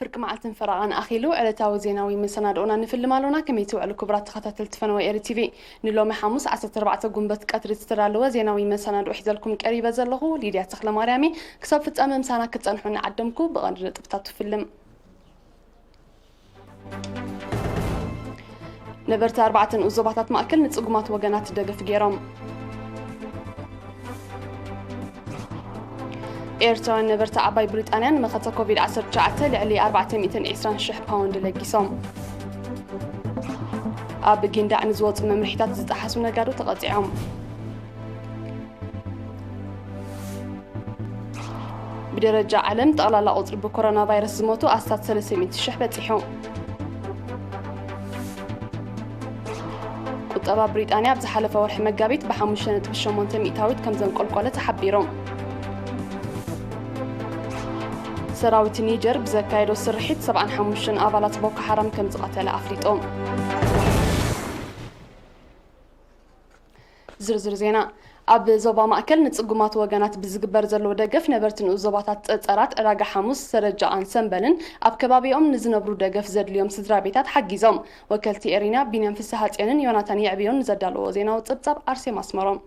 ፍርቂ መዓልትን ፈረቓን ኣኺሉ ዕለታዊ ዜናዊ መሰናድኦና ንፍልም ኣሎና። ከመይ ትውዕሉ ክቡራት ተኸታተልቲ ፈነወ ኤሪ ቲቪ? ንሎሚ ሓሙስ ዓሰርተ ኣርባዕተ ጉንበት ቀትሪ ዝተዳለወ ዜናዊ መሰናድኦ ሒዘልኩም ቀሪበ ዘለኹ ሊድያ ተኽለ ማርያም እየ። ክሳብ ፍጻመ ምሳና ክትጸንሑ እናዓደምኩ ብቐንዲ ነጥብታት ፍልም። ነበርቲ ኣርባዕተ ንኡስ ዞባታት ማእከል ንጽጉማት ወገናት ደገፍ ገይሮም። ኤርትራውያን ነበርቲ ዓባይ ብሪጣንያ ንመኸተ ኮቪድ ዓሰርተ ትሽዓተ ልዕሊ ኣርባዕተ ሚእትን ዕስራን ሽሕ ፓውንድ ለጊሶም። ኣብ ጊንዳዕ ንዝወጹ መምርሒታት ዝጠሓሱ ነጋዶ ተቐጺዖም። ብደረጃ ዓለም ጠቕላላ ቁጽሪ ብኮሮና ቫይረስ ዝሞቱ ኣስታት ሰለስተ ሚእቲ ሽሕ በጺሑ። ቁጠባ ብሪጣንያ ኣብ ዝሓለፈ ወርሒ መጋቢት ብሓሙሽተ ነጥቢ ሸሞንተ ሚእታዊት ከም ዘንቆልቆለ ተሓቢሩ። ሰራዊት ኒጀር ብዘካየዶ ስርሒት ሰብዓን ሓሙሽተን ኣባላት ቦኮ ሓራም ከም ዝቐተለ ኣፍሊጡ። ዝርዝር ዜና። ኣብ ዞባ ማእከል ንጽጉማት ወገናት ብዝግበር ዘሎ ደገፍ ነበርቲ ንኡስ ዞባታት ጸጸራት፣ ዕዳጋ ሓሙስ፣ ሰረጃኣን ሰምበልን ኣብ ከባቢኦም ንዝነብሩ ደገፍ ዘድልዮም ስድራ ቤታት ሓጊዞም። ወከልቲ ኤሪና ቢንያም ፍስሓጽዮንን ዮናታን የዕብዮን ንዘዳለዎ ዜናዊ ጸብጻብ ኣርሴማ ኣስመሮም።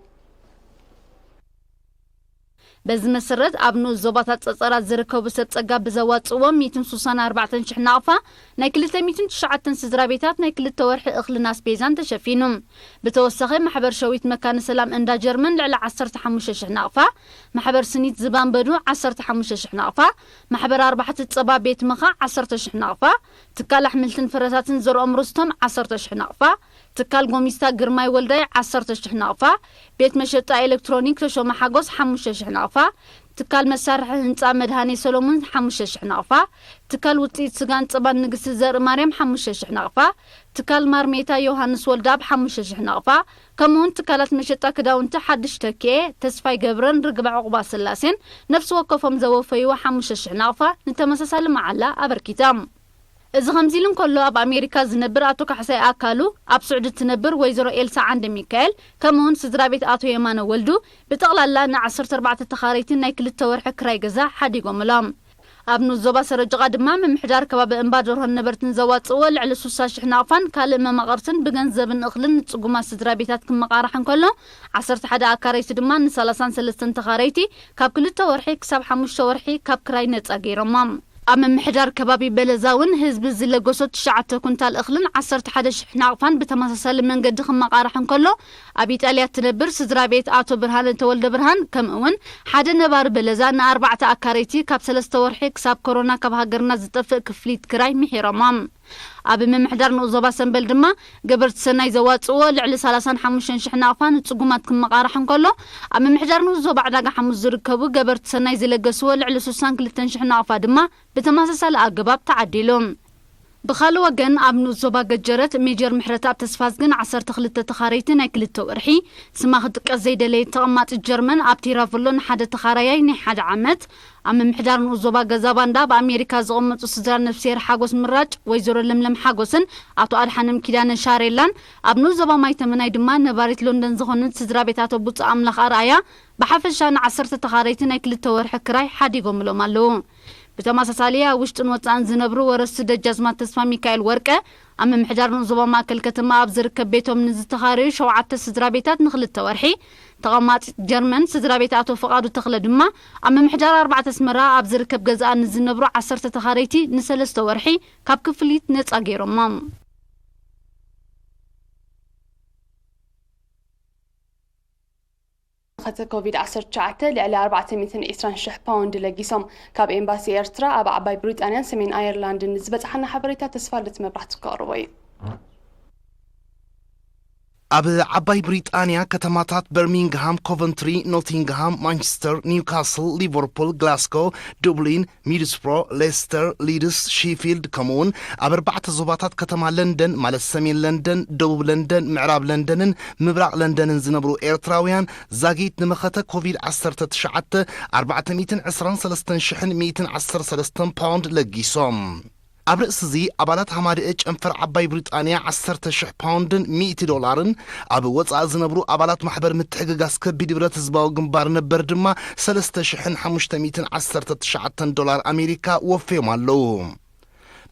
በዚ መሰረት ኣብ ንኡስ ዞባታት ጸጸራት ዝርከቡ ሰብ ጸጋ ብዘዋጽእዎ ሚእትን ስሳን ኣርባዕተን ሽሕ ናቕፋ ናይ ክልተ ሚእትን ትሽዓተን ስድራ ቤታት ናይ ክልተ ወርሒ እኽልን ኣስቤዛን ተሸፊኑ። ብተወሳኺ ማሕበር ሸዊት መካነ ሰላም እንዳ ጀርመን ልዕሊ ዓሰርተ ሓሙሽተ ሽሕ ናቕፋ፣ ማሕበር ስኒት ዝባንበዱ ዓሰርተ ሓሙሽተ ሽሕ ናቕፋ፣ ማሕበር ኣርባሕቲ ጸባ ቤት ምኻ ዓሰርተ ሽሕ ናቕፋ፣ ትካል ኣሕምልትን ፍረታትን ዘርኦም ርስቶም ዓሰርተ ሽሕ ናቕፋ፣ ትካል ጎሚስታ ግርማይ ወልዳይ ዓሰርተ ሽሕ ናቕፋ፣ ቤት መሸጣ ኤሌክትሮኒክ ተሾመ ሓጎስ ሓሙሽተ ሽሕ ናቕፋ፣ ትካል መሳርሒ ህንጻ መድሃኔ ሰሎሞን ሓሙሽተ ሽሕ ናቕፋ፣ ትካል ውጽኢት ስጋን ጸባን ንግስቲ ዘርኢ ማርያም ሓሙሽተ ሽሕ ናቕፋ፣ ትካል ማርሜታ ዮሃንስ ወልዳብ ሓሙሽተ ሽሕ ናቕፋ፣ ከምኡውን ትካላት መሸጣ ክዳውንቲ ሓድሽ ተኪኤ፣ ተስፋይ ገብረን ርግበ ዕቑባ ስላሴን ነፍሲ ወከፎም ዘወፈይዎ ሓሙሽተ ሽሕ ናቕፋ ንተመሳሳሊ መዓላ ኣበርኪቶም። እዚ ከምዚ ኢሉ እንከሎ፣ ኣብ ኣሜሪካ ዝነብር ኣቶ ካሕሳይ ኣካሉ፣ ኣብ ስዑዲ እትነብር ወይዘሮ ኤልሳ ዓንደ ሚካኤል፣ ከምኡውን ስድራ ቤት ኣቶ የማነ ወልዱ፣ ብጠቕላላ ንዓሰርተ ኣርባዕተ ተኻረይቲ ናይ ክልተ ወርሒ ክራይ ገዛ ሓዲጎምሎም። ኣብ ንኡስ ዞባ ሰረጀቓ ድማ ምምሕዳር ከባቢ እምባ ደርሆን ነበርትን ዘዋጽእዎ ልዕሊ ስሳ ሽሕ ናቕፋን ካልእ መማቕርትን ብገንዘብን እኽልን ንጽጉማት ስድራ ቤታት ክመቓራሕ እንከሎ፣ ዓሰርተ ሓደ ኣካረይቲ ድማ ንሰላሳን ሰለስተን ተኻረይቲ ካብ ክልተ ወርሒ ክሳብ ሓሙሽተ ወርሒ ካብ ክራይ ነጻ ገይሮሞም። ኣብ ምምሕዳር ከባቢ በለዛ እውን ህዝቢ ዝለገሶ ትሽዓተ ኩንታል እኽልን ዓሰርተ ሓደ ሽሕ ናቕፋን ብተመሳሳሊ መንገዲ ክመቓራሕ እንከሎ፣ ኣብ ኢጣልያ እትነብር ስድራ ቤት ኣቶ ብርሃነ ተወልደ ብርሃን፣ ከምኡ እውን ሓደ ነባሪ በለዛ ንኣርባዕተ ኣካረይቲ ካብ ሰለስተ ወርሒ ክሳብ ኮሮና ካብ ሃገርና ዝጠፍእ ክፍሊት ክራይ ምሒሮሞም። ኣብ ምምሕዳር ንኡስ ዞባ ሰምበል ድማ ገበርቲ ሰናይ ዘዋጽእዎ ልዕሊ ሰላሳን ሓሙሽተን ሽሕ ናቕፋ ንጽጉማት ክመቓራሕ እንከሎ፣ ኣብ ምምሕዳር ንኡስ ዞባ ዕዳጋ ሓሙስ ዝርከቡ ገበርቲ ሰናይ ዝለገስዎ ልዕሊ ስሳን ክልተን ሽሕ ናቕፋ ድማ ብተመሳሳሊ ኣገባብ ተዓዲሉ። ብኻልእ ወገን፣ ኣብ ንኡስ ዞባ ገጀረት ሜጀር ምሕረተኣብ ተስፋዝግን ዓሰርተ ክልተ ተኻረይቲ ናይ ክልተ ወርሒ፣ ስማ ክጥቀስ ዘይደለየት ተቐማጢት ጀርመን፣ ኣብ ቴራቨሎ ንሓደ ተኻራያይ ናይ ሓደ ዓመት፣ ኣብ ምምሕዳር ንኡስ ዞባ ገዛ ባንዳ ኣብ ኣሜሪካ ዝቕመጡ ስድራ ነፍስሄር ሓጎስ ምራጭ፣ ወይዘሮ ለምለም ሓጎስን ኣቶ ኣድሓኖም ኪዳነ ሻሬላን፣ ኣብ ንኡስ ዞባ ማይተመናይ ድማ ነባሪት ሎንደን ዝኾነት ስድራ ቤት ኣቶ ቡጻ ኣምላኽ ኣርኣያ፣ ብሓፈሻ ንዓሰርተ ተኻረይቲ ናይ ክልተ ወርሒ ክራይ ሓዲጎምሎም ኣለዉ። ብተመሳሳሊ፣ ኣብ ውሽጥን ወጻእን ዝነብሩ ወረስቲ ደጃዝማት ተስፋ ሚካኤል ወርቀ፣ ኣብ ምምሕዳር ንኡስ ዞባ ማእከል ከተማ ኣብ ዝርከብ ቤቶም ንዝተኻረዩ ሸውዓተ ስድራ ቤታት ንኽልተ ወርሒ፣ ተቐማጢት ጀርመን ስድራ ቤት ኣቶ ፍቓዱ ተኽለ ድማ፣ ኣብ ምምሕዳር ኣርባዕተ ኣስመራ ኣብ ዝርከብ ገዛኣ ንዝነብሩ ዓሰርተ ተኻረይቲ ንሰለስተ ወርሒ ካብ ክፍሊት ነጻ ገይሮሞም። መኸተ ኮቪድ ዓሰርተ ትሽዓተ ልዕሊ ኣርባዕተ ሚእትን ዕስራን ሽሕ ፓውንድ ለጊሶም። ካብ ኤምባሲ ኤርትራ ኣብ ዓባይ ብሪጣንያን ሰሜን ኣየርላንድን ንዝበጽሓና ሓበሬታ ተስፋልደት መብራህቱ ከቕርቦ እዩ። ኣብ ዓባይ ብሪጣንያ ከተማታት በርሚንግሃም፣ ኮቨንትሪ፣ ኖቲንግሃም፣ ማንቸስተር፣ ኒውካስል፣ ሊቨርፑል፣ ግላስጎ፣ ዱብሊን፣ ሚድስብሮ፣ ሌስተር፣ ሊድስ፣ ሺፊልድ፣ ከምኡውን ኣብ ኣርባዕተ ዞባታት ከተማ ለንደን፣ ማለት ሰሜን ለንደን፣ ደቡብ ለንደን፣ ምዕራብ ለንደንን ምብራቕ ለንደንን ዝነብሩ ኤርትራውያን ዛጊት ንመኸተ ኮቪድ ዓሰርተ ትሽዓተ ኣርባዕተ ሚእትን ዕስራን ሰለስተን ሽሕን ሚእትን ዓሰርተ ሰለስተን ፓውንድ ለጊሶም። ኣብ ርእሲ እዚ፣ ኣባላት ሃማደኤ ጨንፈር ዓባይ ብሪጣንያ ዓሰርተ ሽሕ ፓውንድን ሚእቲ ዶላርን፣ ኣብ ወጻኢ ዝነብሩ ኣባላት ማሕበር ምትሕግጋዝ ከቢድ ብረት ህዝባዊ ግንባር ነበር ድማ ሰለስተ ሽሕን ሓሙሽተ ሚእትን ዓሰርተ ትሽዓተን ዶላር ኣሜሪካ ወፍዮም ኣለዉ።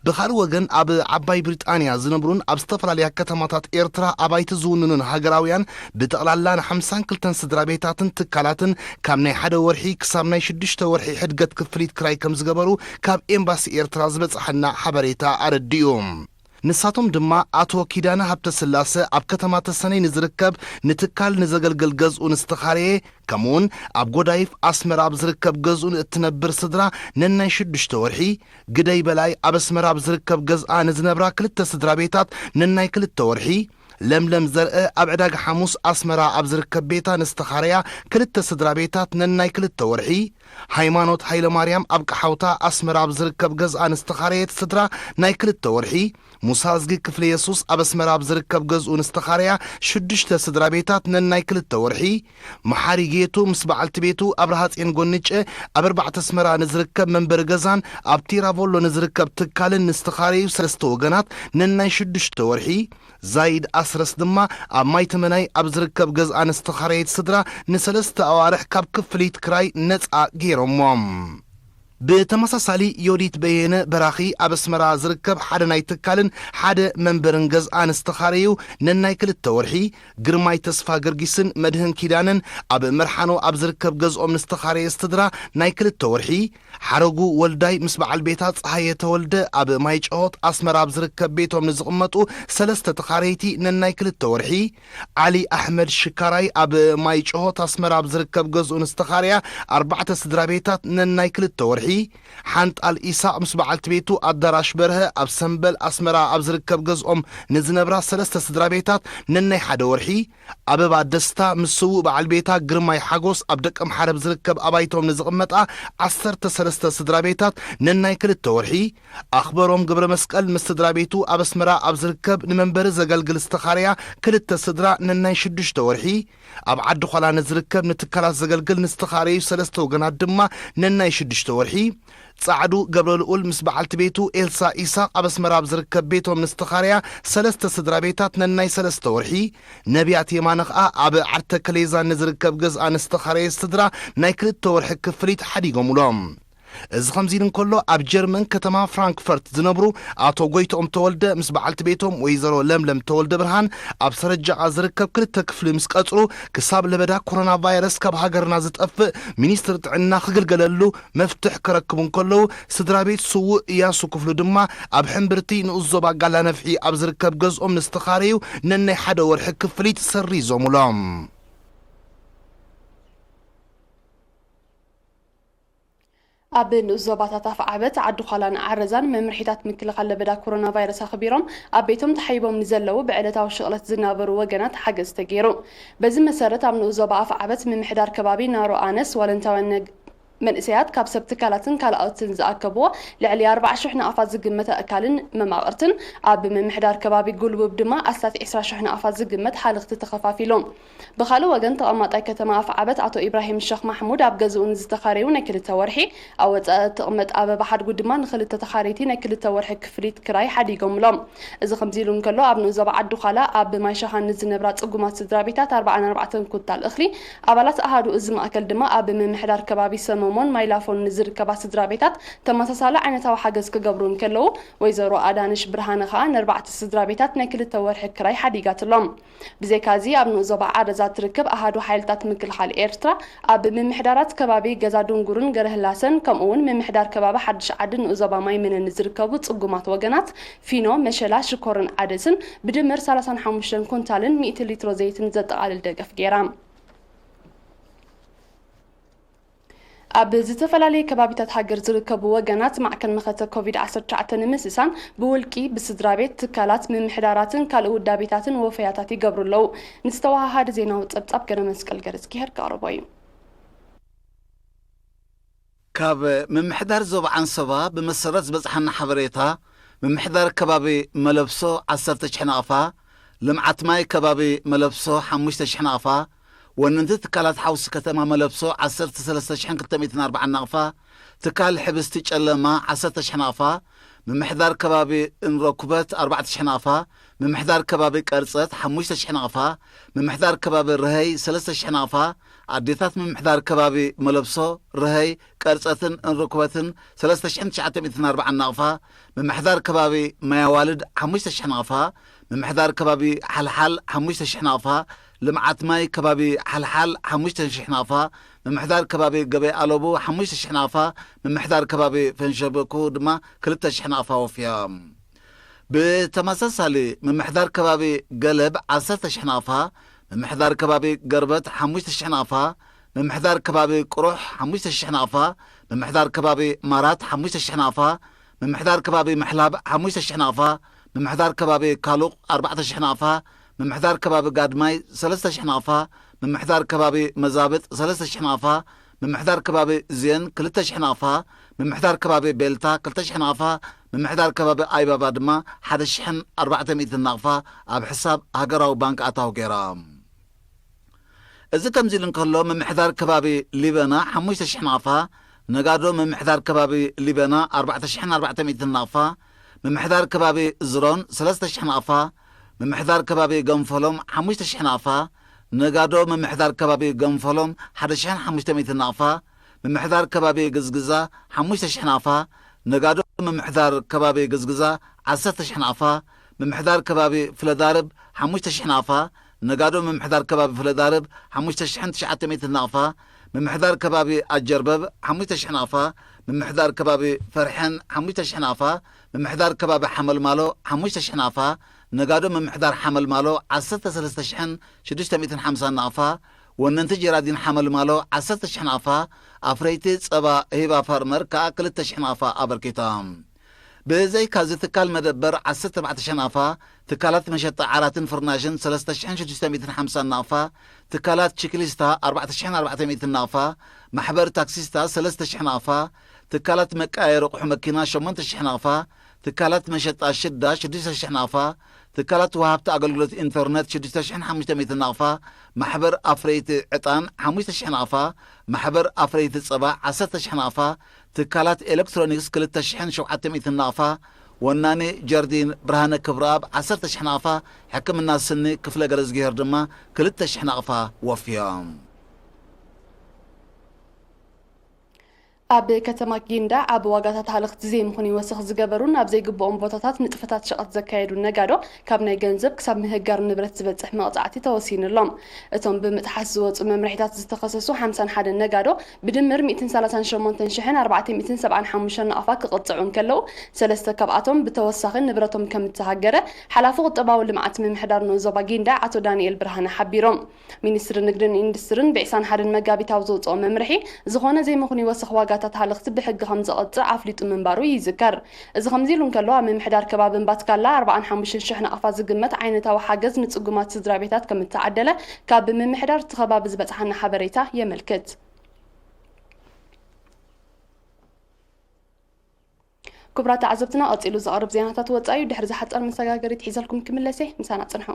ብኻልእ ወገን፣ ኣብ ዓባይ ብሪጣንያ ዝነብሩን ኣብ ዝተፈላለያ ከተማታት ኤርትራ ኣባይቲ ዝውንኑን ሃገራውያን ብጠቕላላ ንሓምሳን ክልተን ስድራ ቤታትን ትካላትን ካብ ናይ ሓደ ወርሒ ክሳብ ናይ ሽዱሽተ ወርሒ ሕድገት ክፍሊት ክራይ ከም ዝገበሩ ካብ ኤምባሲ ኤርትራ ዝበጽሓና ሓበሬታ ኣረዲኡ። ንሳቶም ድማ ኣቶ ኪዳነ ሃብተስላሰ ኣብ ከተማ ተሰነይ ንዝርከብ ንትካል ንዘገልግል ገዝኡ ንዝተኻረየ፣ ከምኡውን ኣብ ጎዳይፍ ኣስመራ ኣብ ዝርከብ ገዝኡ ንእትነብር ስድራ ነናይ ሽዱሽተ ወርሒ፣ ግደይ በላይ ኣብ ኣስመራ ኣብ ዝርከብ ገዝኣ ንዝነብራ ክልተ ስድራ ቤታት ነናይ ክልተ ወርሒ፣ ለምለም ዘርአ ኣብ ዕዳጋ ሓሙስ ኣስመራ ኣብ ዝርከብ ቤታ ንዝተኻረያ ክልተ ስድራ ቤታት ነናይ ክልተ ወርሒ፣ ሃይማኖት ሃይለማርያም ኣብ ቀሓውታ ኣስመራ ኣብ ዝርከብ ገዝኣ ንዝተኻረየት ስድራ ናይ ክልተ ወርሒ፣ ሙሳ እዝጊ ክፍለ የሱስ ኣብ ኣስመራ ኣብ ዝርከብ ገዝኡ ንዝተኻረያ ሽዱሽተ ስድራ ቤታት ነናይ ክልተ ወርሒ፣ መሓሪ ጌቱ ምስ በዓልቲ ቤቱ ኣብርሃ ጼን ጎንጨ ኣብ ኣርባዕተ ኣስመራ ንዝርከብ መንበሪ ገዛን ኣብ ቲራቮሎ ንዝርከብ ትካልን ንዝተኻረዩ ሰለስተ ወገናት ነናይ ሽዱሽተ ወርሒ፣ ዛይድ ኣስረስ ድማ ኣብ ማይ ተመናይ ኣብ ዝርከብ ገዝኣ ንዝተኻረየት ስድራ ንሰለስተ ኣዋርሕ ካብ ክፍሊት ክራይ ነጻ ገይሮሞም። ብተመሳሳሊ፣ ዮዲት በየነ በራኺ ኣብ ኣስመራ ዝርከብ ሓደ ናይ ትካልን ሓደ መንበርን ገዝኣ ንዝተኻረዩ ነናይ ክልተ ወርሒ፣ ግርማይ ተስፋ ገርጊስን መድህን ኪዳነን ኣብ መርሓኖ ኣብ ዝርከብ ገዝኦም ንዝተኻረየ ስድራ ናይ ክልተ ወርሒ፣ ሓረጉ ወልዳይ ምስ በዓል ቤታ ጸሃየ ተወልደ ኣብ ማይ ጨሆት ኣስመራ ኣብ ዝርከብ ቤቶም ንዝቕመጡ ሰለስተ ተኻረይቲ ነናይ ክልተ ወርሒ፣ ዓሊ ኣሕመድ ሽካራይ ኣብ ማይ ጨሆት ኣስመራ ኣብ ዝርከብ ገዝኡ ንዝተኻረያ ኣርባዕተ ስድራ ቤታት ነናይ ክልተ ወርሒ፣ ሓንጣል ኢሳቕ ምስ በዓልቲ ቤቱ ኣዳራሽ በርሀ ኣብ ሰምበል ኣስመራ ኣብ ዝርከብ ገዝኦም ንዝነብራ ሰለስተ ስድራ ቤታት ነናይ ሓደ ወርሒ፣ ኣበባ ደስታ ምስ ስዉእ በዓል ቤታ ግርማይ ሓጎስ ኣብ ደቀምሓረ ኣብ ዝርከብ ኣባይቶም ንዝቕመጣ ዓሰርተ ሰለስተ ስድራ ቤታት ነናይ ክልተ ወርሒ፣ ኣኽበሮም ገብረ መስቀል ምስ ስድራ ቤቱ ኣብ ኣስመራ ኣብ ዝርከብ ንመንበሪ ዘገልግል ዝተኻረያ ክልተ ስድራ ነናይ ሽዱሽተ ወርሒ፣ ኣብ ዓዲ ዃላ ንዝርከብ ንትካላት ዘገልግል ንዝተኻረዩ ሰለስተ ወገናት ድማ ነናይ ሽዱሽተ ወርሒ፣ ጻዕዱ ገብረልኡል ምስ በዓልቲ ቤቱ ኤልሳ ኢሳቕ ኣብ ኣስመራ ኣብ ዝርከብ ቤቶም ንዝተኻረያ ሰለስተ ስድራ ቤታት ነናይ ሰለስተ ወርሒ፣ ነቢያት የማነ ኸኣ ኣብ ዓርተ ከሌዛን ንዝርከብ ገዝኣ ንዝተኻረየ ስድራ ናይ ክልተ ወርሒ ክፍሊት ሓዲጎምሎም። እዚ ከምዚ ኢሉ እንከሎ፣ ኣብ ጀርመን ከተማ ፍራንክፈርት ዝነብሩ ኣቶ ጎይትኦም ተወልደ ምስ በዓልቲ ቤቶም ወይዘሮ ለምለም ተወልደ ብርሃን ኣብ ሰረጃቓ ዝርከብ ክልተ ክፍሊ ምስ ቀጽሩ፣ ክሳብ ለበዳ ኮሮና ቫይረስ ካብ ሃገርና ዝጠፍእ ሚኒስትሪ ጥዕና ክግልገለሉ መፍትሕ ክረክቡ እንከለዉ፣ ስድራ ቤት ስዉእ እያሱ ክፍሉ ድማ ኣብ ሕምብርቲ ንኡስ ዞባ ጋላ ነፍሒ ኣብ ዝርከብ ገዝኦም ንዝተኻረዩ ነናይ ሓደ ወርሒ ክፍሊት ሰሪዞሙሎም። ኣብ ንኡስ ዞባታት ኣፍዓበት፣ ዓዲ ዃላን ዓረዛን መምርሒታት ምክልኻል ለበዳ ኮሮና ቫይረስ ኣኽቢሮም ኣብ ቤቶም ተሓይቦም ንዘለዉ ብዕለታዊ ሽቕለት ዝናበሩ ወገናት ሓገዝ ተገይሩ። በዚ መሰረት፣ ኣብ ንኡስ ዞባ ኣፍዓበት ምምሕዳር ከባቢ ናሮ ኣነስ ዋለንታውያን ነግ-፣ መንእሰያት ካብ ሰብ ትካላትን ካልኦትን ዝኣከብዎ ልዕሊ ኣርባዓ ሽሕ ናቕፋ ዝግመት ኣእካልን መማቕርትን፣ ኣብ ምምሕዳር ከባቢ ጉልቡብ ድማ ኣስታት ዕስራ ሽሕ ናቕፋ ዝግመት ሓለኽቲ ተኸፋፊሉ። ብኻልእ ወገን፣ ተቐማጣይ ከተማ ኣፍዓበት ኣቶ ኢብራሂም ሸኽ ማሕሙድ ኣብ ገዝኡ ንዝተኻረዩ ናይ ክልተ ወርሒ፣ ኣብ ወጻኢ እትቕመጥ ኣበባ ሓድጉ ድማ ንኽልተ ተኻረይቲ ናይ ክልተ ወርሒ ክፍሊት ክራይ ሓዲጎምሎም። እዚ ከምዚ ኢሉ እንከሎ፣ ኣብ ንኡስ ዞባ ዓዲ ዃላ ኣብ ማይ ሸኻን ንዝነብራ ጽጉማት ስድራ ቤታት ኣርባዓን ኣርባዕተን ኩንታል እኽሊ፣ ኣባላት ኣሃዱ እዚ ማእከል ድማ ኣብ ምምሕዳር ከባቢ ሰመሞን ማይ ላፎን ንዝርከባ ስድራ ቤታት ተመሳሳሊ ዓይነታዊ ሓገዝ ክገብሩ እንከለዉ፣ ወይዘሮ ኣዳነሽ ብርሃነ ኸኣ ንኣርባዕተ ስድራ ቤታት ናይ ክልተ ወርሒ ክራይ ሓዲጋትሎም። ብዘይካዚ፣ ኣብ ንኡስ ዞባ ዓረዛ ትርከብ ኣሃዱ ሓይልታት ምክልኻል ኤርትራ፣ ኣብ ምምሕዳራት ከባቢ ገዛ ዱንጉርን ገረህላሰን፣ ከምኡ'ውን ምምሕዳር ከባቢ ሓድሽ ዓድን ንኡስ ዞባ ማይ ምነን ንዝርከቡ ጽጉማት ወገናት፣ ፊኖ፣ መሸላ፣ ሽኮርን ዓደስን ብድምር ሰላሳን ሓሙሽተን ኩንታልን ሚእቲ ሊትሮ ዘይትን ዘጠቓልል ደገፍ ገይራ። ኣብ ዝተፈላለዩ ከባቢታት ሃገር ዝርከቡ ወገናት ማዕከን መኸተ ኮቪድ ዓሰርተ ትሽዓተ ንምስሳን ብውልቂ፣ ብስድራ ቤት፣ ትካላት፣ ምምሕዳራትን ካልእ ውዳቤታትን ወፈያታት ይገብሩ ኣለዉ። ንዝተወሃሃደ ዜናዊ ጸብጻብ ገረ መስቀል ገረዝጊሄር ከቕርቦ እዩ። ካብ ምምሕዳር ዞባ ዓንሰባ ብመሰረት ዝበጽሓና ሓበሬታ፣ ምምሕዳር ከባቢ መለብሶ ዓሰርተ ሽሕ ናቕፋ፣ ልምዓት ማይ ከባቢ መለብሶ ሓሙሽተ ሽሕ ናቕፋ፣ ወነንቲ ትካላት ሓውሲ ከተማ መለብሶ ዓሰርተ ሰለስተ ሽሕን ክልተ ሚእትን ኣርባዓን ናቕፋ፣ ትካል ሕብስቲ ጨለማ ዓሰርተ ሽሕ ናቕፋ፣ ምምሕዳር ከባቢ እንሮኩበት ኣርባዕተ ሽሕ ናቕፋ፣ ምምሕዳር ከባቢ ቀርጸት ሓሙሽተ ሽሕ ናቕፋ፣ ምምሕዳር ከባቢ ርሀይ ሰለስተ ሽሕ ናቕፋ፣ ኣዴታት ምምሕዳር ከባቢ መለብሶ፣ ርሀይ፣ ቀርጸትን እንርኩበትን ሰለስተ ሽሕን ትሽዓተ ሚእትን ኣርባዓን ናቕፋ፣ ምምሕዳር ከባቢ ማያዋልድ ሓሙሽተ ሽሕ ናቕፋ፣ ምምሕዳር ከባቢ ሓልሓል ሓሙሽተ ሽሕ ናቕፋ፣ ልምዓት ማይ ከባቢ ሓልሓል ሓሙሽተ ሽሕ ናቕፋ፣ ምምሕዳር ከባቢ ገበይ ኣለቡ ሓሙሽተ ሽሕ ናቕፋ፣ ምምሕዳር ከባቢ ፈንሸበኩ ድማ ክልተ ሽሕ ናቕፋ ወፍዮም። ብተመሳሳሊ ምምሕዳር ከባቢ ገለብ ዓሰርተ ሽሕ ናቕፋ፣ ምምሕዳር ከባቢ ገርበት ሓሙሽተ ሽሕ ናቕፋ፣ ምምሕዳር ከባቢ ቁሩሕ ሓሙሽተ ሽሕ ናቕፋ፣ ምምሕዳር ከባቢ ማራት ሓሙሽተ ሽሕ ናቕፋ፣ ምምሕዳር ከባቢ ምሕላብ ሓሙሽተ ሽሕ ናቕፋ፣ ምምሕዳር ከባቢ ካሉቕ ኣርባዕተ ሽሕ ናቕፋ፣ ምምሕዳር ከባቢ ጋድማይ ሰለስተ ሽሕ ናቕፋ፣ ምምሕዳር ከባቢ መዛብጥ ሰለስተ ሽሕ ናቕፋ፣ ምምሕዳር ከባቢ ዝየን ክልተ ሽሕ ናቕፋ፣ ምምሕዳር ከባቢ ቤልታ ክልተ ሽሕ ናቕፋ፣ ምምሕዳር ከባቢ ኣይባባ ድማ ሓደ ሽሕን ኣርባዕተ ሚእትን ናቕፋ ኣብ ሕሳብ ሃገራዊ ባንክ ኣታዊ ገይሮም። እዚ ከምዚ ኢሉ እንከሎ፣ ምምሕዳር ከባቢ ሊበና ሓሙሽተ ሽሕ ናቕፋ፣ ነጋዶ ምምሕዳር ከባቢ ሊበና ኣርባዕተ ሽሕን ኣርባዕተ ሚእትን ናቕፋ፣ ምምሕዳር ከባቢ ዝሮን ሰለስተ ሽሕ ናቕፋ፣ ምምሕዳር ከባቢ ገንፈሎም ሓሙሽተ ሽሕ ናቕፋ፣ ነጋዶ ምምሕዳር ከባቢ ገንፈሎም ሓደ ሽሕን ሓሙሽተ ሚእትን ናቕፋ፣ ምምሕዳር ከባቢ ግዝግዛ ሓሙሽተ ሽሕ ናቕፋ፣ ነጋዶ ምምሕዳር ከባቢ ግዝግዛ ዓሰርተ ሽሕ ናቕፋ፣ ምምሕዳር ከባቢ ፍለዳርብ ሓሙሽተ ሽሕ ናቕፋ፣ ነጋዶ ምምሕዳር ከባቢ ፍለዳርብ ሓሙሽተ ሽሕን ትሽዓተ ሚእትን ናቕፋ፣ ምምሕዳር ከባቢ ኣጀርበብ ሓሙሽተ ሽሕ ናቕፋ፣ ምምሕዳር ከባቢ ፈርሐን ሓሙሽተ ሽሕ ናቕፋ፣ ምምሕዳር ከባቢ ሓመልማሎ ሓሙሽተ ሽሕ ናቕፋ፣ ነጋዶ ምምሕዳር ሓመልማሎ ዓሰርተ ሰለስተ ሽሕን ሽዱሽተ ሚእትን ሓምሳን ናቕፋ፣ ወነንቲ ጀራዲን ሓመልማሎ ዓሰርተ ሽሕ ናቕፋ፣ ኣፍረይቲ ጸባ ሂባ ፋርመር ከኣ ክልተ ሽሕ ናቕፋ ኣበርኪቶም። ብዘይካዚ ትካል መደበር ዓሰርተ ኣርባዕተ ሽሕ ናቕፋ፣ ትካላት መሸጣ ዓራትን ፍርናሽን ሰለስተ ሽሕን ሽዱሽተ ሚእትን ሓምሳን ናቕፋ፣ ትካላት ቺክሊስታ ኣርባዕተ ሽሕን ኣርባዕተ ሚእትን ናቕፋ፣ ማሕበር ታክሲስታ ሰለስተ ሽሕ ናቕፋ፣ ትካላት መቀያየሪ ኣቑሑ መኪና ሸሞንተ ሽሕ ናቕፋ፣ ትካላት መሸጣ ሽዳ ሽዱሽተ ሽሕ ናቕፋ፣ ትካላት ወሃብቲ ኣገልግሎት ኢንተርነት ሽዱሽተ ሽሕን ሓሙሽተ ሚእትን ናቕፋ፣ ማሕበር ኣፍረይቲ ዕጣን ሓሙሽተ ሽሕ ናቕፋ፣ ማሕበር ኣፍረይቲ ጸባ ዓሰርተ ሽሕ ናቕፋ፣ ትካላት ኤሌክትሮኒክስ ክልተ ሽሕን ሸውዓተ ሚእትን ናቕፋ፣ ወናኒ ጀርዲን ብርሃነ ክብረኣብ ዓሰርተ ሽሕ ናቕፋ፣ ሕክምና ስኒ ክፍለ ገረዝግሄር ድማ ክልተ ሽሕ ናቕፋ ወፍዮም። ኣብ ከተማ ጊንዳዕ ኣብ ዋጋታት ሃለኽቲ ዘይምኹን ይወስኽ ዝገበሩን ኣብ ዘይግብኦም ቦታታት ንጥፈታት ሸቐጥ ዘካየዱ ነጋዶ ካብ ናይ ገንዘብ ክሳብ ምህጋር ንብረት ዝበጽሕ መቕጻዕቲ ተወሲኑሎም። እቶም ብምጥሓስ ዝወጹ መምርሒታት ዝተኸሰሱ ሓምሳን ሓደን ነጋዶ ብድምር ሚእትን ሰላሳን ሸሞንተን ሽሕን ኣርባዕተ ሚእትን ሰብዓን ሓሙሽተን ናቕፋ ክቕጽዑ እንከለዉ፣ ሰለስተ ካብኣቶም ብተወሳኺ ንብረቶም ከም እተሃገረ ሓላፊ ቁጠባዊ ልምዓት ምምሕዳር ንኡስ ዞባ ጊንዳዕ ኣቶ ዳንኤል ብርሃነ ሓቢሮም። ሚኒስትሪ ንግድን ኢንዱስትሪን ብዒስራን ሓደን መጋቢት ኣብ ዘውፅኦ መምርሒ፣ ዝኾነ ዘይምኽኑይ ወሰኽ ዋጋታት ሃለኽቲ ብሕጊ ከም ዘቐፅዕ ኣፍሊጡ ምንባሩ ይዝከር። እዚ ከምዚ ኢሉ እንከሎ፣ ኣብ ምምሕዳር ከባቢ እምባትካላ ኣርባዓን ሓሙሽተን ሽሕ ናቕፋ ዝግመት ዓይነታዊ ሓገዝ ንፅጉማት ስድራ ቤታት ከም እተዓደለ ካብ ምምሕዳር እቲ ከባቢ ዝበፅሓና ሓበሬታ የመልክት። ክቡራት ተዓዘብትና፣ ቀጺሉ ዝቐርብ ዜናታት ወጻኢ እዩ። ድሕሪ ዝሓጸር መሰጋገሪት ሒዘልኩም ክምለስ እየ። ምሳና ጽንሑ።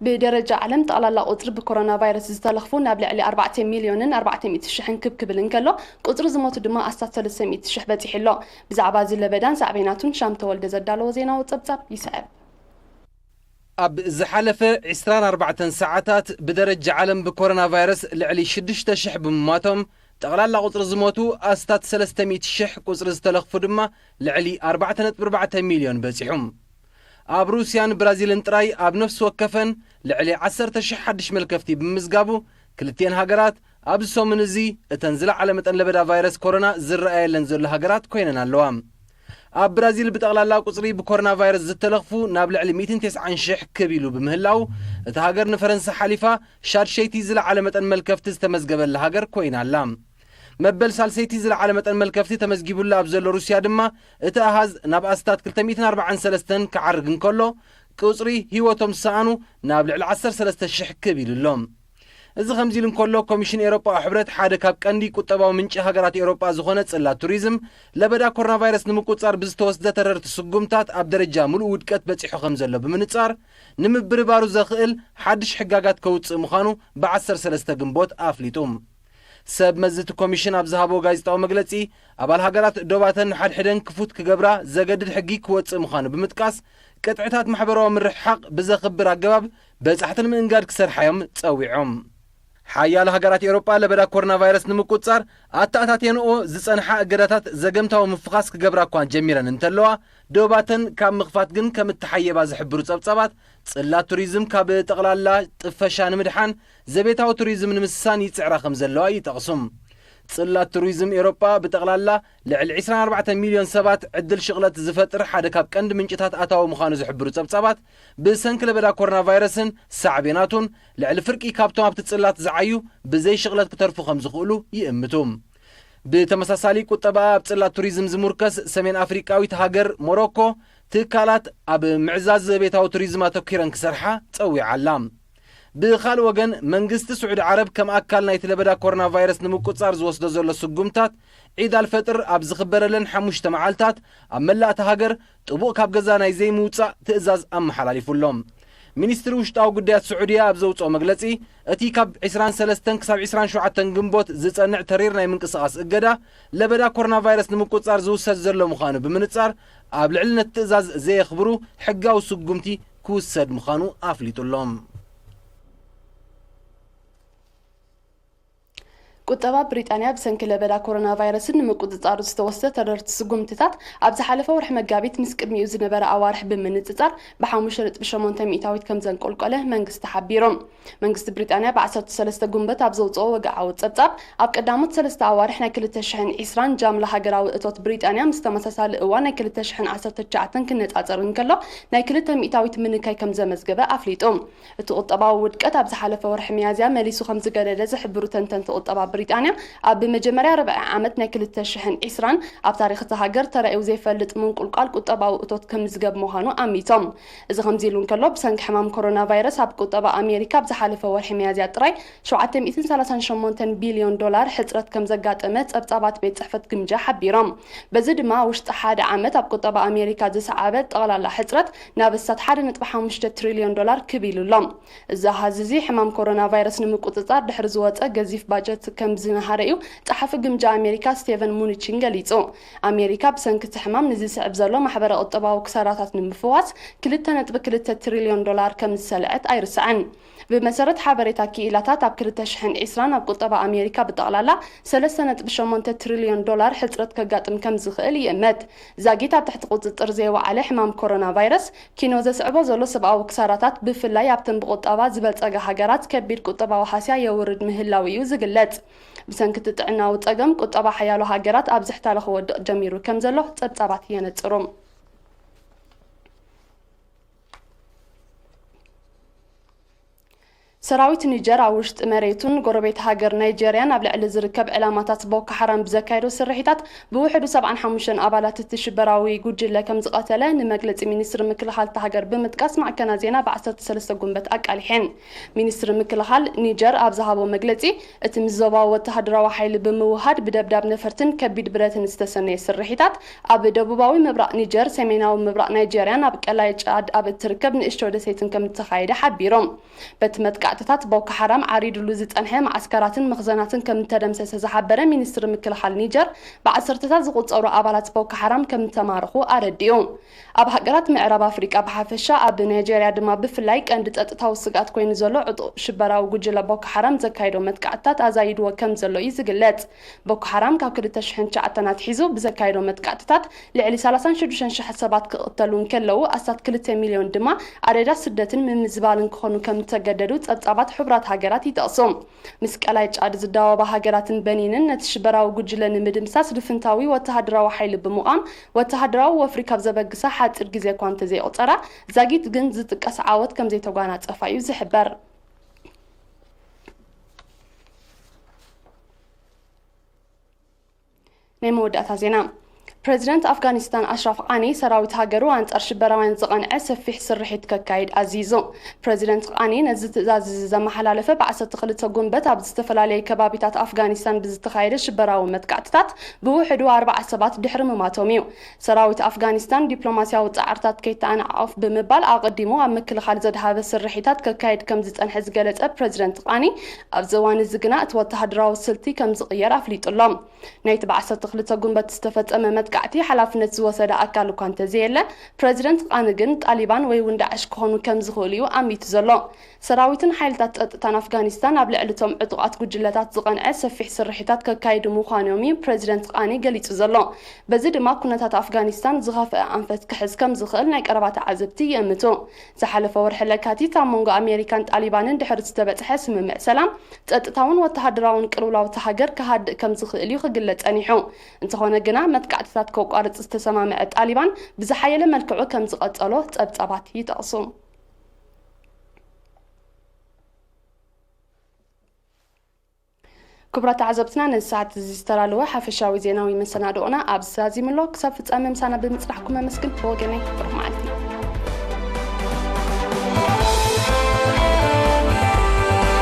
ብደረጃ ዓለም ጠቕላላ ቁጽሪ ብኮሮና ቫይረስ ዝተለኽፉ ናብ ልዕሊ ኣርባዕተ ሚልዮንን ኣርባዕተ ሚእቲ ሽሕን ክብ ክብል እንከሎ፣ ቁጽሪ ዝሞቱ ድማ ኣስታት ሰለስተ ሚእቲ ሽሕ በጺሑ ኣሎ። ብዛዕባ እዚ ለበዳን ሳዕቤናቱን ሻም ተወልደ ዘዳለዎ ዜናዊ ጸብጻብ ይስዕብ። ኣብ ዝሓለፈ ዕስራን ኣርባዕተን ሰዓታት ብደረጃ ዓለም ብኮሮና ቫይረስ ልዕሊ ሽዱሽተ ሽሕ ብምሟቶም፣ ጠቕላላ ቁጽሪ ዝሞቱ ኣስታት ሰለስተ ሚእቲ ሽሕ፣ ቁጽሪ ዝተለኽፉ ድማ ልዕሊ ኣርባዕተ ነጥቢ ኣርባዕተ ሚልዮን በጺሑ። ኣብ ሩስያን ብራዚልን ጥራይ ኣብ ነፍሲ ወከፈን ልዕሊ ዓሰርተ ሽሕ ሓድሽ መልከፍቲ ብምምዝጋቡ፣ ክልቲኤን ሃገራት ኣብዚ ሰሙን እዚ እተን ዝለዓለ መጠን ለበዳ ቫይረስ ኮሮና ዝረኣየለን ዘሎ ሃገራት ኮይነን ኣለዋ። ኣብ ብራዚል ብጠቕላላ ቁጽሪ ብኮሮና ቫይረስ ዝተለኽፉ ናብ ልዕሊ ሚእትን ተስዓን ሽሕ ክብ ኢሉ ብምህላው፣ እታ ሃገር ንፈረንሳ ሓሊፋ ሻድሸይቲ ዝለዓለ መጠን መልከፍቲ ዝተመዝገበላ ሃገር ኮይና ኣላ። መበል ሳልሰይቲ ዝለዓለ መጠን መልከፍቲ ተመዝጊቡላ ኣብ ዘሎ ሩስያ ድማ፣ እቲ ኣሃዝ ናብ ኣስታት ክልተ ሚእትን ኣርባዓን ሰለስተን ክዓርግ እንከሎ፣ ቁጽሪ ህይወቶም ዝሰኣኑ ናብ ልዕሊ ዓሰርተ ሰለስተ ሽሕ ክብ ኢሉ ኣሎ። እዚ ከምዚ ኢሉ እንከሎ፣ ኮሚሽን ኤውሮጳ ሕብረት ሓደ ካብ ቀንዲ ቁጠባዊ ምንጪ ሃገራት ኤውሮጳ ዝኾነ ጽላት ቱሪዝም፣ ለበዳ ኮሮና ቫይረስ ንምቁጽጻር ብዝተወስደ ተረርቲ ስጉምታት ኣብ ደረጃ ምሉእ ውድቀት በጺሑ ከም ዘሎ ብምንጻር፣ ንምብርባሩ ዘኽእል ሓድሽ ሕጋጋት ከውጽእ ምዃኑ ብዓሰርተ ሰለስተ ግንቦት ኣፍሊጡ። ሰብ መዚ እቲ ኮሚሽን ኣብ ዝሃቦ ጋዜጣዊ መግለጺ፣ ኣባል ሃገራት ዶባተን ንሓድሕደን ክፉት ክገብራ ዘገድድ ሕጊ ክወጽእ ምዃኑ ብምጥቃስ፣ ቅጥዕታት ማሕበራዊ ምርሕሓቕ ብዘኽብር ኣገባብ በጻሕቲ ንምእንጋድ ክሰርሓ እዮም ጸዊዖም። ሓያሎ ሃገራት ኤውሮጳ ለበዳ ኮሮና ቫይረስ ንምቁጽጻር ኣተኣታትየንኦ ዝጸንሓ እገዳታት ዘገምታዊ ምፍኻስ ክገብራ እኳ ጀሚረን እንተለዋ፣ ዶባተን ካብ ምኽፋት ግን ከም እተሓየባ ዝሕብሩ ጸብጻባት፣ ጽላት ቱሪዝም ካብ ጠቕላላ ጥፈሻ ንምድሓን፣ ዘቤታዊ ቱሪዝም ንምስሳን ይጽዕራ ከም ዘለዋ ይጠቕሱ። ጽላት ቱሪዝም ኤውሮጳ ብጠቕላላ ልዕሊ ዕስራን ኣርባዕተን ሚልዮን ሰባት ዕድል ሽቕለት ዝፈጥር ሓደ ካብ ቀንዲ ምንጭታት ኣታዊ ምዃኑ ዝሕብሩ ጸብጻባት፣ ብሰንኪ ለበዳ ኮሮና ቫይረስን ሳዕቤናቱን፣ ልዕሊ ፍርቂ ካብቶም ኣብቲ ጽላት ዝዓዩ ብዘይ ሽቕለት ክተርፉ ከም ዝኽእሉ ይእምቱ። ብተመሳሳሊ፣ ቁጠባ ኣብ ጽላት ቱሪዝም ዝሙርከስ ሰሜን ኣፍሪቃዊት ሃገር ሞሮኮ፣ ትካላት ኣብ ምዕዛዝ ዘቤታዊ ቱሪዝም ኣተኲረን ክሰርሓ ጸዊዓ ኣላ። ብኻልእ ወገን፣ መንግስቲ ስዑዲ ዓረብ ከም ኣካል ናይቲ ለበዳ ኮሮና ቫይረስ ንምቁጽጻር ዝወስዶ ዘሎ ስጉምታት፣ ዒድ ኣልፈጥር ኣብ ዝኽበረለን ሓሙሽተ መዓልታት ኣብ መላእ እታ ሃገር ጥቡቕ ካብ ገዛ ናይ ዘይምውጻእ ትእዛዝ ኣመሓላሊፉ ኣሎ። ሚኒስትሪ ውሽጣዊ ጉዳያት ስዑድያ ኣብ ዘውጽኦ መግለጺ፣ እቲ ካብ ዕስራን ሰለስተን ክሳብ ዕስራን ሸውዓተን ግንቦት ዝጸንዕ ተሪር ናይ ምንቅስቓስ እገዳ፣ ለበዳ ኮሮና ቫይረስ ንምቁጽጻር ዝውሰድ ዘሎ ምዃኑ ብምንጻር፣ ኣብ ልዕሊ ነቲ ትእዛዝ ዘየኽብሩ ሕጋዊ ስጉምቲ ክውሰድ ምዃኑ ኣፍሊጡ ኣሎ። ቁጠባ ብሪጣንያ ብሰንኪ ለበዳ ኮሮና ቫይረስን ንምቁጽጻሩ ዝተወስደ ተረርቲ ስጉምትታት፣ ኣብ ዝሓለፈ ወርሒ መጋቢት ምስ ቅድሚኡ ዝነበረ ኣዋርሕ ብምንጽጻር ብሓሙሽተ ነጥቢ ሸሞንተ ሚእታዊት ከም ዘንቆልቆለ መንግስቲ ሓቢሩ። መንግስቲ ብሪጣንያ ብ ዓሰርተ ሰለስተ ጉንበት ኣብ ዘውጽኦ ወግዓዊ ጸብጻብ፣ ኣብ ቀዳሞት ሰለስተ ኣዋርሕ ናይ ክልተ ሽሕን ዕስራን ጃምላ ሃገራዊ እቶት ብሪጣንያ ምስ ተመሳሳሊ እዋን ናይ ክልተ ሽሕን ዓሰርተ ትሽዓተን ክነጻጸር እንከሎ፣ ናይ ክልተ ሚእታዊት ምንካይ ከም ዘመዝገበ ኣፍሊጡ። እቲ ቁጠባዊ ውድቀት ኣብ ዝሓለፈ ወርሒ ሚያዝያ መሊሱ ከም ዝገደደ ዝሕብሩ ተንተንቲ ቁጠባ ብሪጣንያ፣ ኣብ መጀመርያ ርብዒ ዓመት ናይ ክልተ ሽሕን ዕስራን ኣብ ታሪኽ እታ ሃገር ተራእዩ ዘይፈልጥ ምንቁልቋል ቁጠባዊ እቶት ከምዝገብ ምዃኑ ኣሚቶም። እዚ ከምዚ ኢሉ እንከሎ፣ ብሰንኪ ሕማም ኮሮና ቫይረስ ኣብ ቁጠባ ኣሜሪካ ኣብ ዝሓለፈ ወርሒ ሚያዝያ ጥራይ ሸውዓተ ሚእትን ሰላሳን ሸሞንተን ቢልዮን ዶላር ሕጽረት ከም ዘጋጠመ ጸብጻባት ቤት ጽሕፈት ግምጃ ሓቢሮም። በዚ ድማ፣ ውሽጢ ሓደ ዓመት ኣብ ቁጠባ ኣሜሪካ ዝሰዓበ ጠቕላላ ሕጽረት ናብ እሳት ሓደ ነጥቢ ሓሙሽተ ትሪልዮን ዶላር ክብ ኢሉ ኣሎ። እዚ ኣሃዝ እዚ፣ ሕማም ኮሮና ቫይረስ ንምቁጽጻር ድሕሪ ዝወጸ ገዚፍ ባጀት ከም ዝመሃረ እዩ ጸሓፊ ግምጃ ኣሜሪካ ስቴቨን ሙኒቺን ገሊጹ። ኣሜሪካ ብሰንኪ እቲ ሕማም ንዝስዕብ ዘሎ ማሕበረ ቁጠባዊ ክሳራታት ንምፍዋስ ክልተ ነጥቢ ክልተ ትሪልዮን ዶላር ከም ዝሰልዐት ኣይርስዕን። ብመሰረት ሓበሬታ ክኢላታት፣ ኣብ ክልተ ሽሕን ዕስራን ኣብ ቁጠባ ኣሜሪካ ብጠቕላላ ሰለስተ ነጥቢ ሸሞንተ ትሪልዮን ዶላር ሕጽረት ከጋጥም ከም ዝኽእል ይእመት። ዛጊት ኣብ ትሕቲ ቁጽጽር ዘይወዓለ ሕማም ኮሮና ቫይረስ ኪኖ ዘስዕቦ ዘሎ ሰብኣዊ ክሳራታት፣ ብፍላይ ኣብተን ብቁጠባ ዝበልጸጋ ሃገራት፣ ከቢድ ቁጠባዊ ሃስያ የውርድ ምህላው እዩ ዝግለጽ። ብሰንኪ እቲ ጥዕናዊ ጸገም፣ ቁጠባ ሓያሎ ሃገራት ኣብ ዝሕታለ ክወድቕ ጀሚሩ ከም ዘሎ ጸብጻባት የነጽሩ። ሰራዊት ኒጀር ኣብ ውሽጢ መሬቱን ጎረቤት ሃገር ናይጀርያን ኣብ ልዕሊ ዝርከብ ዕላማታት ቦኮ ሓራም ብዘካየዶ ስርሒታት፣ ብውሕዱ ሰብዓን ሓሙሽተን ኣባላት እቲ ሽበራዊ ጉጅለ ከም ዝቐተለ ንመግለጺ ሚኒስትሪ ምክልኻል እታ ሃገር ብምጥቃስ፣ ማዕከናት ዜና ብ ዓሰርተ ሰለስተ ጉንበት ኣቃሊሐን። ሚኒስትሪ ምክልኻል ኒጀር ኣብ ዝሃቦ መግለጺ፣ እቲ ምስ ዞባዊ ወተሃደራዊ ሓይሊ ብምውሃድ ብደብዳብ ነፈርትን ከቢድ ብረትን ዝተሰነየ ስርሒታት፣ ኣብ ደቡባዊ ምብራቕ ኒጀር፣ ሰሜናዊ ምብራቕ ናይጀርያን ኣብ ቀላይ ጫድ ኣብ እትርከብ ንእሽቶ ደሴትን ከም እተኻየደ ሓቢሮም። በቲ መጥቃዕትታት፣ ቦኮ ሓራም ዓሪድሉ ዝጸንሐ መዓስከራትን መኽዘናትን ከም እተደምሰሰ ዝሓበረ ሚኒስትሪ ምክልኻል ኒጀር፣ ብዓሰርተታት ዝቑጸሩ ኣባላት ቦኮ ሓራም ከም እተማረኹ ኣረዲኡ። ኣብ ሃገራት ምዕራብ ኣፍሪቃ ብሓፈሻ፣ ኣብ ናይጀርያ ድማ ብፍላይ፣ ቀንዲ ጸጥታዊ ስግኣት ኮይኑ ዘሎ ዕጡቕ ሽበራዊ ጉጅለ ቦኮ ሓራም ዘካየዶ መጥቃዕትታት ኣዛይድዎ ከም ዘሎ እዩ ዝግለጽ። ቦኮ ሓራም ካብ ክልተ ሽሕን ትሽዓተን ኣትሒዙ ብዘካየዶ መጥቃዕትታት ልዕሊ ሰላሳን ሽዱሽተን ሽሕ ሰባት ክቕተሉ እንከለዉ፣ ኣስታት ክልተ ሚልዮን ድማ ኣደዳ ስደትን ምምዝባልን ክኾኑ ከም እተገደዱ ጸብጻባት ሕቡራት ሃገራት ይጠቕሱ። ምስ ቀላይ ጫድ ዝዳወባ ሃገራትን በኒንን፣ ነቲ ሽበራዊ ጉጅለ ንምድምሳስ ልፍንታዊ ወተሃደራዊ ሓይሊ ብምዃም፣ ወተሃደራዊ ወፍሪ ካብ ዘበግሳ ሓጺር ግዜ እኳ እንተዘይቆጸራ፣ ዛጊት ግን ዝጥቀስ ዓወት ከም ዘይተጓናጸፋ እዩ ዝሕበር። ናይ መወዳእታ ዜና። ፕረዚደንት ኣፍጋኒስታን ኣሽራፍ ቃኒ ሰራዊት ሃገሩ ኣንጻር ሽበራውያን ዝቐንዐ ሰፊሕ ስርሒት ከካይድ ኣዚዙ። ፕረዚደንት ቃኒ ነዚ ትእዛዝ እዚ ዘመሓላለፈ ብ12 ጉንበት ኣብ ዝተፈላለየ ከባቢታት ኣፍጋኒስታን ብዝተኻየደ ሽበራዊ መጥቃዕትታት ብውሕዱ ኣርባዓ ሰባት ድሕሪ ምማቶም እዩ። ሰራዊት ኣፍጋኒስታን ዲፕሎማስያዊ ጻዕርታት ከይተኣናዓኦፍ ብምባል ኣቐዲሙ ኣብ ምክልኻል ዘድሃበ ስርሒታት ከካይድ ከም ዝጸንሐ ዝገለጸ ፕረዚደንት ቃኒ፣ ኣብዚ እዋን እዚ ግና እቲ ወተሃደራዊ ስልቲ ከም ዝቕየር ኣፍሊጡ ኣሎ። ናይቲ ብ12 ጉንበት ዝተፈጸመ መጥቃዕቲ ሓላፍነት ዝወሰደ ኣካል እኳ እንተዘየለ፣ ፕረዚደንት ቃኒ ግን ጣሊባን ወይ እውን ዳዕሽ ክኾኑ ከም ዝኽእሉ እዩ ኣሚቱ ዘሎ። ሰራዊትን ሓይልታት ጸጥታን ኣፍጋኒስታን ኣብ ልዕሊ እቶም ዕጡቓት ጉጅለታት ዝቐንዐ ሰፊሕ ስርሒታት ከካይዱ ምዃኖም እዩ ፕረዚደንት ቃኒ ገሊጹ ዘሎ። በዚ ድማ ኩነታት ኣፍጋኒስታን ዝኸፍአ ኣንፈት ክሕዝ ከም ዝኽእል ናይ ቀረባ ተዓዘብቲ ይእምቱ። ዝሓለፈ ወርሒ ለካቲት ኣብ መንጎ ኣሜሪካን ጣሊባንን ድሕሪ ዝተበጽሐ ስምምዕ ሰላም፣ ጸጥታውን ወተሃደራውን ቅልውላው እታ ሃገር ክሃድእ ከም ዝኽእል እዩ ክግለጽ ጸኒሑ። እንተኾነ ግና መጥቃዕትታት ከቋርጽ ዝተሰማምዐ ጣሊባን ብዝሓየለ መልክዑ ከም ዝቐጸሎ ጸብጻባት ይጠቕሱ። ክቡራት ተዓዘብትና፣ ነዚ ሰዓት እዚ ዝተዳለወ ሓፈሻዊ ዜናዊ መሰናድኦና ኣብዚ ዛዚሙ ኣሎ። ክሳብ ፍጻመ ምሳና ብምጽናሕኩም ኣመስግን። ብወገነይ ብሩኽ መዓልቲ።